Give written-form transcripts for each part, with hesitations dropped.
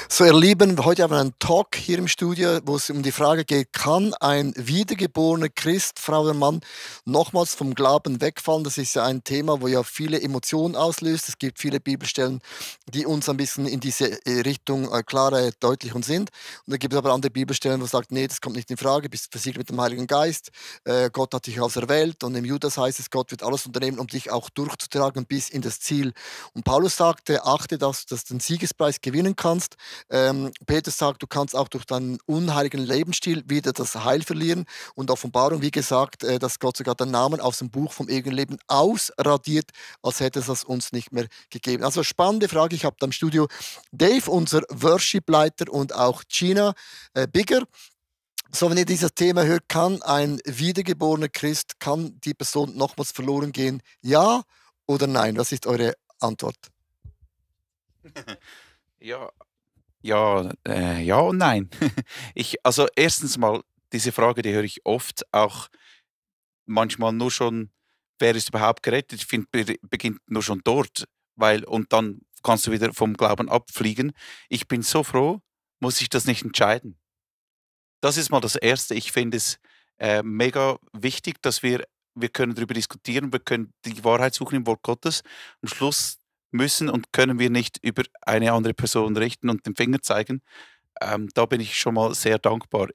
So, ihr Lieben, heute haben wir einen Talk hier im Studio, wo es um die Frage geht, kann ein wiedergeborener Christ, Frau oder Mann, nochmals vom Glauben wegfallen? Das ist ja ein Thema, wo ja viele Emotionen auslöst. Es gibt viele Bibelstellen, die uns ein bisschen in diese Richtung klar, deutlich und sind. Und dann gibt es aber andere Bibelstellen, wo sagt, nee, das kommt nicht in Frage, bist versiegelt mit dem Heiligen Geist. Gott hat dich auserwählt und im Judas heißt es, Gott wird alles unternehmen, um dich auch durchzutragen bis in das Ziel. Und Paulus sagte, achte, dass du den Siegespreis gewinnen kannst. Petrus sagt, du kannst auch durch deinen unheiligen Lebensstil wieder das Heil verlieren. Und Offenbarung, wie gesagt, dass Gott sogar den Namen aus dem Buch vom ewigen Leben ausradiert, als hätte es das uns nicht mehr gegeben. Also spannende Frage. Ich habe da im Studio Dave, unser Worship-Leiter, und auch Gina Bigger. So, wenn ihr dieses Thema hört, kann ein wiedergeborener Christ, kann die Person nochmals verloren gehen? Ja oder nein? Was ist eure Antwort? Ja, ja und nein. Also erstens mal, diese Frage, die höre ich oft, auch manchmal nur schon, wer ist überhaupt gerettet? Ich finde, beginnt nur schon dort, weil und dann kannst du wieder vom Glauben abfliegen. Ich bin so froh, muss ich das nicht entscheiden. Das ist mal das Erste. Ich finde es mega wichtig, dass wir können darüber diskutieren, wir können die Wahrheit suchen im Wort Gottes. Am Schluss müssen und können wir nicht über eine andere Person richten und den Finger zeigen. Da bin ich schon mal sehr dankbar.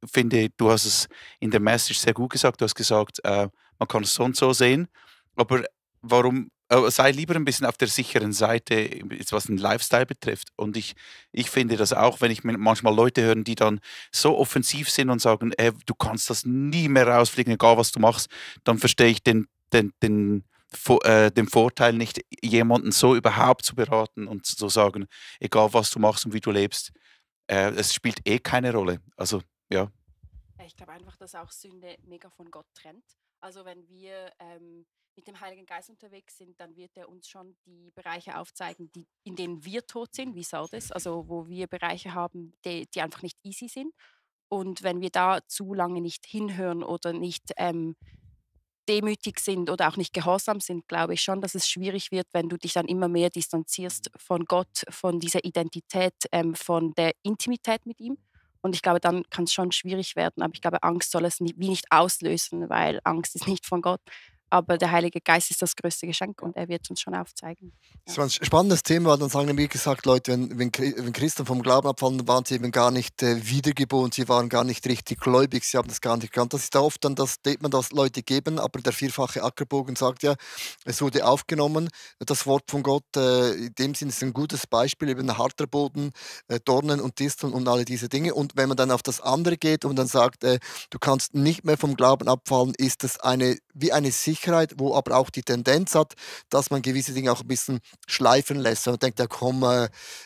Finde, du hast es in der Message sehr gut gesagt. Du hast gesagt, man kann es so und so sehen. Aber warum? Sei lieber ein bisschen auf der sicheren Seite, jetzt was den Lifestyle betrifft. Und ich finde das auch, wenn ich manchmal Leute höre, die dann so offensiv sind und sagen, du kannst das nie mehr rausfliegen, egal was du machst, dann verstehe ich den Vorteil nicht, jemanden so überhaupt zu beraten und zu sagen, egal was du machst und wie du lebst, es spielt eh keine Rolle. Also, ja. Ich glaube einfach, dass auch Sünde mega von Gott trennt. Also wenn wir mit dem Heiligen Geist unterwegs sind, dann wird er uns schon die Bereiche aufzeigen, in denen wir tot sind, wie Sardes, also wo wir Bereiche haben, die einfach nicht easy sind. Und wenn wir da zu lange nicht hinhören oder nicht demütig sind oder auch nicht gehorsam sind, glaube ich schon, dass es schwierig wird, wenn du dich dann immer mehr distanzierst von Gott, von dieser Identität, von der Intimität mit ihm. Und ich glaube, dann kann es schon schwierig werden. Aber ich glaube, Angst soll es wie nicht auslösen, weil Angst ist nicht von Gott. Aber der Heilige Geist ist das größte Geschenk und er wird uns schon aufzeigen. Das Ja. war ein spannendes Thema, weil dann sagen nämlich gesagt, Leute, wenn Christen vom Glauben abfallen, waren sie eben gar nicht wiedergeboren, sie waren gar nicht richtig gläubig, sie haben das gar nicht gekannt. Das ist da oft dann das Statement, das Leute geben, aber der vierfache Ackerbogen sagt ja, es wurde aufgenommen, das Wort von Gott, in dem Sinne ist ein gutes Beispiel, eben harter Boden, Dornen und Disteln und alle diese Dinge. Und wenn man dann auf das andere geht und dann sagt, du kannst nicht mehr vom Glauben abfallen, ist das wie eine Sicherheit, wo aber auch die Tendenz hat, dass man gewisse Dinge auch ein bisschen schleifen lässt. Und denkt, ja komm,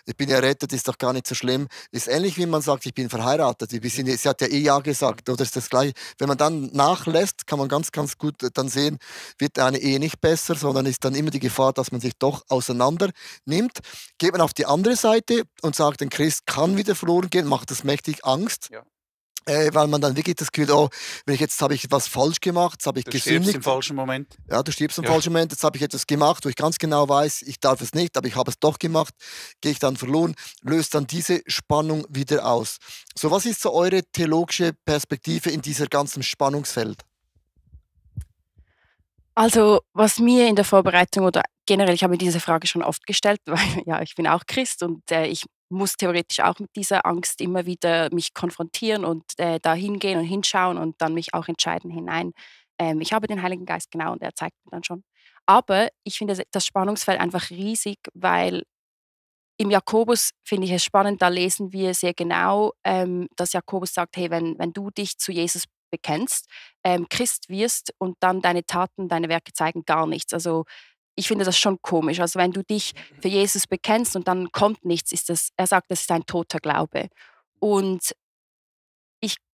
ich bin ja errettet, ist doch gar nicht so schlimm. Ist ähnlich wie man sagt, ich bin verheiratet. Sie hat ja eh ja gesagt, oder ist das gleich? Wenn man dann nachlässt, kann man ganz, ganz gut dann sehen, wird eine Ehe nicht besser, sondern ist dann immer die Gefahr, dass man sich doch auseinander nimmt. Geht man auf die andere Seite und sagt, ein Christ kann wieder verloren gehen, macht das mächtig Angst. Ja. Weil man dann wirklich das Gefühl, oh, jetzt habe ich was falsch gemacht, jetzt habe ich Du stirbst gesündigt. im falschen Moment. Ja, du stirbst im Ja. falschen Moment, jetzt habe ich etwas gemacht, wo ich ganz genau weiß, ich darf es nicht, aber ich habe es doch gemacht, gehe ich dann verloren, löst dann diese Spannung wieder aus. So, was ist so eure theologische Perspektive in dieser ganzen Spannungsfeld? Also, was mir in der Vorbereitung oder generell, ich habe mir diese Frage schon oft gestellt, weil ja, ich bin auch Christ und ich muss theoretisch auch mit dieser Angst immer wieder mich konfrontieren und da hingehen und hinschauen und dann mich auch entscheiden hinein. Ich habe den Heiligen Geist, genau, und er zeigt mir dann schon. Aber ich finde das Spannungsfeld einfach riesig, weil im Jakobus finde ich es spannend, da lesen wir sehr genau, dass Jakobus sagt: „Hey, wenn du dich zu Jesus bekennst, Christ wirst und dann deine Taten, deine Werke zeigen gar nichts.“ Also, ich finde das schon komisch. Also, wenn du dich für Jesus bekennst und dann kommt nichts, er sagt, das ist ein toter Glaube. Und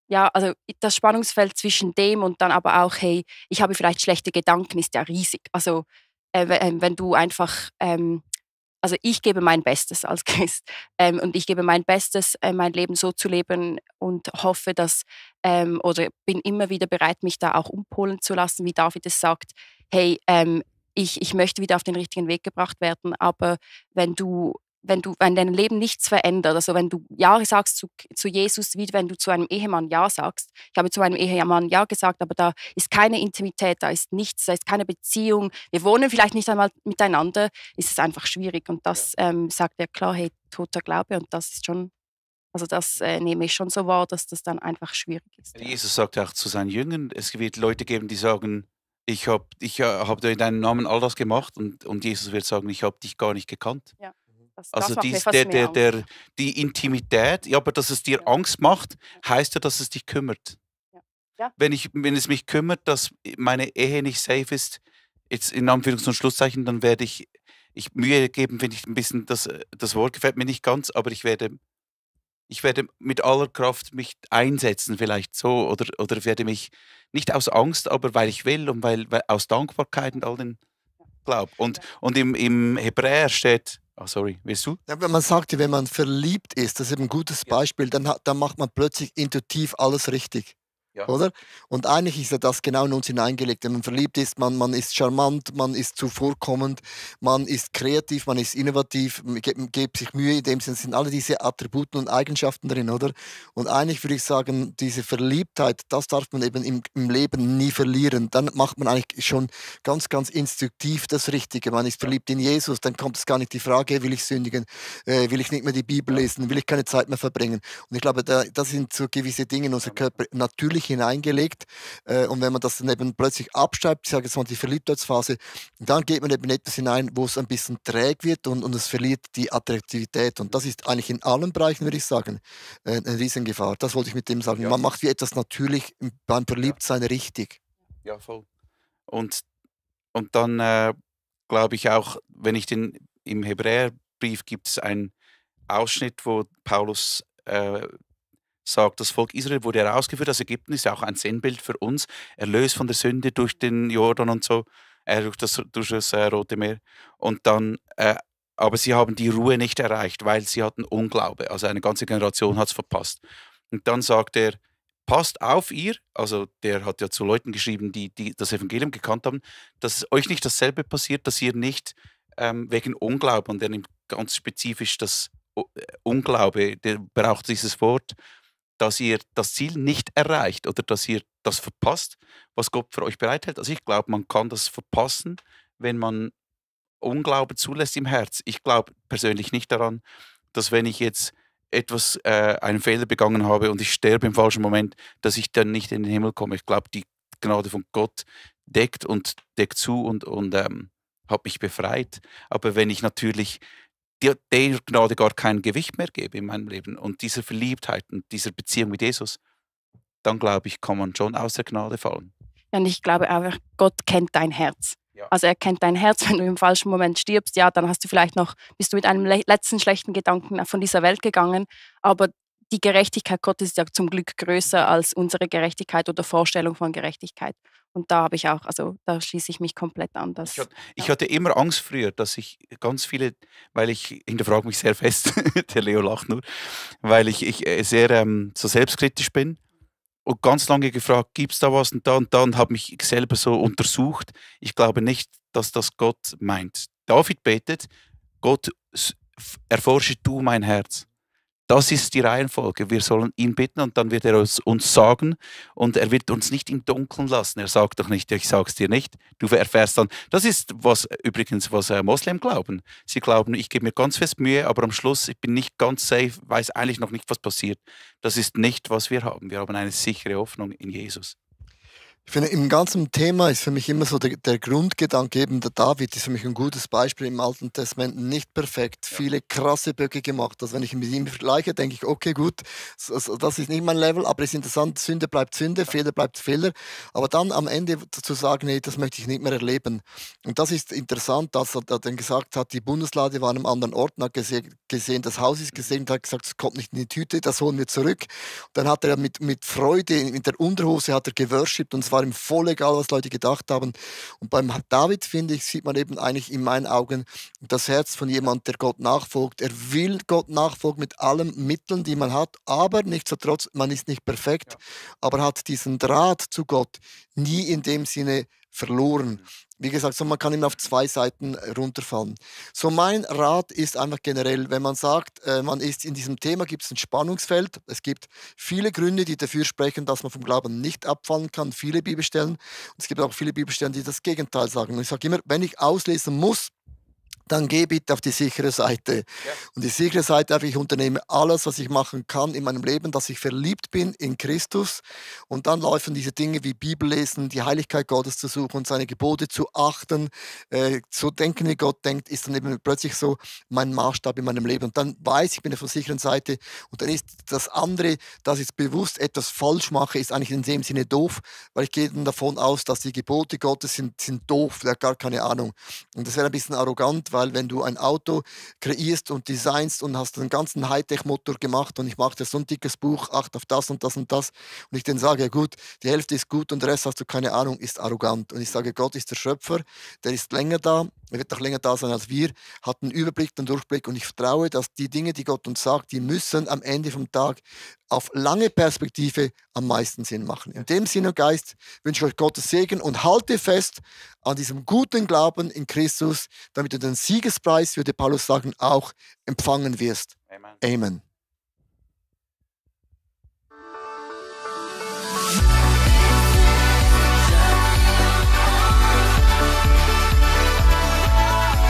ja, also das Spannungsfeld zwischen dem und dann aber auch: „Hey, ich habe vielleicht schlechte Gedanken“, ist ja riesig. Also, wenn du einfach, also ich gebe mein Bestes als Christ, und ich gebe mein Bestes, mein Leben so zu leben und hoffe, dass oder bin immer wieder bereit, mich da auch umpolen zu lassen, wie David es sagt: „Hey, ich möchte wieder auf den richtigen Weg gebracht werden, aber wenn du wenn dein Leben nichts verändert, also wenn du Ja sagst zu Jesus, wie wenn du zu einem Ehemann Ja sagst. Ich habe zu meinem Ehemann Ja gesagt, aber da ist keine Intimität, da ist nichts, da ist keine Beziehung. Wir wohnen vielleicht nicht einmal miteinander, ist es einfach schwierig. Und das sagt er klar, hey, toter Glaube. Und das ist schon, also das nehme ich schon so wahr, dass das dann einfach schwierig ist. Ja. Jesus sagt auch zu seinen Jüngern, es wird Leute geben, die sagen, hab in deinem Namen all das gemacht und Jesus wird sagen, ich habe dich gar nicht gekannt. Ja. Das Also macht mir fast mehr Angst. die Intimität, ja, aber dass es dir Ja. Angst macht, heißt ja, dass es dich kümmert. Ja. Ja. Wenn es mich kümmert, dass meine Ehe nicht safe ist, jetzt in Anführungs- und Schlusszeichen, dann werde ich Mühe geben, finde ich ein bisschen, das Wort gefällt mir nicht ganz, aber ich werde mit aller Kraft mich einsetzen, vielleicht so, oder werde mich nicht aus Angst, aber weil ich will und weil aus Dankbarkeit und all den Glaub. Und im Hebräer steht, sorry, willst du? Ja, wenn man sagt, wenn man verliebt ist, das ist eben ein gutes Ja. Beispiel, dann macht man plötzlich intuitiv alles richtig. Ja. Oder? Und eigentlich ist ja das genau in uns hineingelegt. Wenn man verliebt ist, man ist charmant, man ist zuvorkommend, man ist kreativ, man ist innovativ, man gibt sich Mühe, in dem Sinne sind alle diese Attributen und Eigenschaften drin, oder? Und eigentlich würde ich sagen, diese Verliebtheit, das darf man eben im Leben nie verlieren. Dann macht man eigentlich schon ganz, ganz instinktiv das Richtige. Man ist verliebt in Jesus, dann kommt es gar nicht die Frage, will ich sündigen, will ich nicht mehr die Bibel lesen, will ich keine Zeit mehr verbringen. Und ich glaube, das sind so gewisse Dinge in unserem Körper natürlich hineingelegt. Und wenn man das dann eben plötzlich abschreibt, ich sage jetzt mal die Verliebtheitsphase, dann geht man eben in etwas hinein, wo es ein bisschen träg wird und es verliert die Attraktivität. Und das ist eigentlich in allen Bereichen, würde ich sagen, eine Riesengefahr. Das wollte ich mit dem sagen. Ja, Man macht wie etwas natürlich beim Verliebtsein richtig. Ja, voll. Und dann glaube ich auch, wenn ich im Hebräerbrief gibt es einen Ausschnitt, wo Paulus sagt, das Volk Israel wurde herausgeführt aus Ägypten, ist ja auch ein Sinnbild für uns, erlöst von der Sünde durch den Jordan und so, durch das Rote Meer. Und dann, aber sie haben die Ruhe nicht erreicht, weil sie hatten Unglaube. Also eine ganze Generation hat es verpasst. Und dann sagt er, passt auf ihr, also der hat ja zu Leuten geschrieben, die das Evangelium gekannt haben, dass euch nicht dasselbe passiert, dass ihr nicht wegen Unglauben, und er nimmt ganz spezifisch das Unglaube, der braucht dieses Wort, dass ihr das Ziel nicht erreicht oder dass ihr das verpasst, was Gott für euch bereithält. Also ich glaube, man kann das verpassen, wenn man Unglaube zulässt im Herz. Ich glaube persönlich nicht daran, dass wenn ich jetzt einen Fehler begangen habe und ich sterbe im falschen Moment, dass ich dann nicht in den Himmel komme. Ich glaube, die Gnade von Gott deckt zu und hat mich befreit. Aber wenn ich natürlich der Gnade gar kein Gewicht mehr gebe in meinem Leben und dieser Verliebtheit und dieser Beziehung mit Jesus, dann glaube ich, kann man schon aus der Gnade fallen. Ja, und ich glaube einfach, Gott kennt dein Herz. Ja. Also er kennt dein Herz, wenn du im falschen Moment stirbst, ja, dann hast du vielleicht bist du mit einem letzten schlechten Gedanken von dieser Welt gegangen, aber die Gerechtigkeit Gottes ist ja zum Glück größer als unsere Gerechtigkeit oder Vorstellung von Gerechtigkeit. Und da habe ich auch, also da schließe ich mich komplett an. Ich hatte immer Angst früher, dass ich ganz viele, weil ich hinterfrage mich sehr fest, der Leo lacht nur, weil ich sehr so selbstkritisch bin und ganz lange gefragt, gibt es da was und da und habe mich selber so untersucht. Ich glaube nicht, dass das Gott meint. David betet, Gott, erforsche du mein Herz. Das ist die Reihenfolge. Wir sollen ihn bitten und dann wird er uns sagen und er wird uns nicht im Dunkeln lassen. Er sagt doch nicht, ich sage es dir nicht. Du erfährst dann. Das ist übrigens, was Moslem glauben. Sie glauben, ich gebe mir ganz fest Mühe, aber am Schluss, ich bin nicht ganz safe, weiß eigentlich noch nicht, was passiert. Das ist nicht, was wir haben. Wir haben eine sichere Hoffnung in Jesus. Ich finde, im ganzen Thema ist für mich immer so der Grundgedanke, eben der David ist für mich ein gutes Beispiel im Alten Testament, nicht perfekt, viele krasse Böcke gemacht. Also wenn ich mit ihm vergleiche, denke ich, okay, gut, das ist nicht mein Level, aber es ist interessant, Sünde bleibt Sünde, Fehler bleibt Fehler. Aber dann am Ende zu sagen, nee, das möchte ich nicht mehr erleben. Und das ist interessant, dass er dann gesagt hat, die Bundeslade war an einem anderen Ort, und hat gesehen, das Haus ist gesegnet, hat gesagt, es kommt nicht in die Tüte, das holen wir zurück. Und dann hat er mit Freude, mit der Unterhose hat er geworshipped und es war ihm voll egal, was Leute gedacht haben. Und beim David, finde ich, sieht man eben eigentlich in meinen Augen das Herz von jemand, der Gott nachfolgt. Er will Gott nachfolgen mit allen Mitteln, die man hat, aber nichtsdestotrotz, man ist nicht perfekt, aber hat diesen Draht zu Gott nie in dem Sinne verloren. Wie gesagt, so man kann immer auf zwei Seiten runterfallen. So mein Rat ist einfach generell, wenn man sagt, man ist in diesem Thema, gibt es ein Spannungsfeld. Es gibt viele Gründe, die dafür sprechen, dass man vom Glauben nicht abfallen kann, viele Bibelstellen. Und es gibt auch viele Bibelstellen, die das Gegenteil sagen. Und ich sage immer, wenn ich auslesen muss, dann geh bitte auf die sichere Seite. Ja. Und die sichere Seite, einfach, ich unternehme alles, was ich machen kann in meinem Leben, dass ich verliebt bin in Christus. Und dann laufen diese Dinge wie Bibellesen, die Heiligkeit Gottes zu suchen und seine Gebote zu achten, so denken, wie Gott denkt, ist dann eben plötzlich so mein Maßstab in meinem Leben. Und dann weiß ich, bin auf der sicheren Seite. Und dann ist das andere, dass ich bewusst etwas falsch mache, ist eigentlich in dem Sinne doof, weil ich gehe dann davon aus, dass die Gebote Gottes sind doof, der hat gar keine Ahnung. Und das wäre ein bisschen arrogant, weil wenn du ein Auto kreierst und designst und hast einen ganzen Hightech-Motor gemacht und ich mache dir so ein dickes Buch, acht auf das und das und das und ich dann sage, ja gut, die Hälfte ist gut und der Rest hast du keine Ahnung, ist arrogant. Und ich sage, Gott ist der Schöpfer, der ist länger da, er wird auch länger da sein als wir, hat einen Überblick, einen Durchblick und ich vertraue, dass die Dinge, die Gott uns sagt, die müssen am Ende vom Tag auf lange Perspektive am meisten Sinn machen. In dem Sinne und Geist wünsche ich euch Gottes Segen und halte fest an diesem guten Glauben in Christus, damit du den Siegespreis, würde Paulus sagen, auch empfangen wirst. Amen. Amen.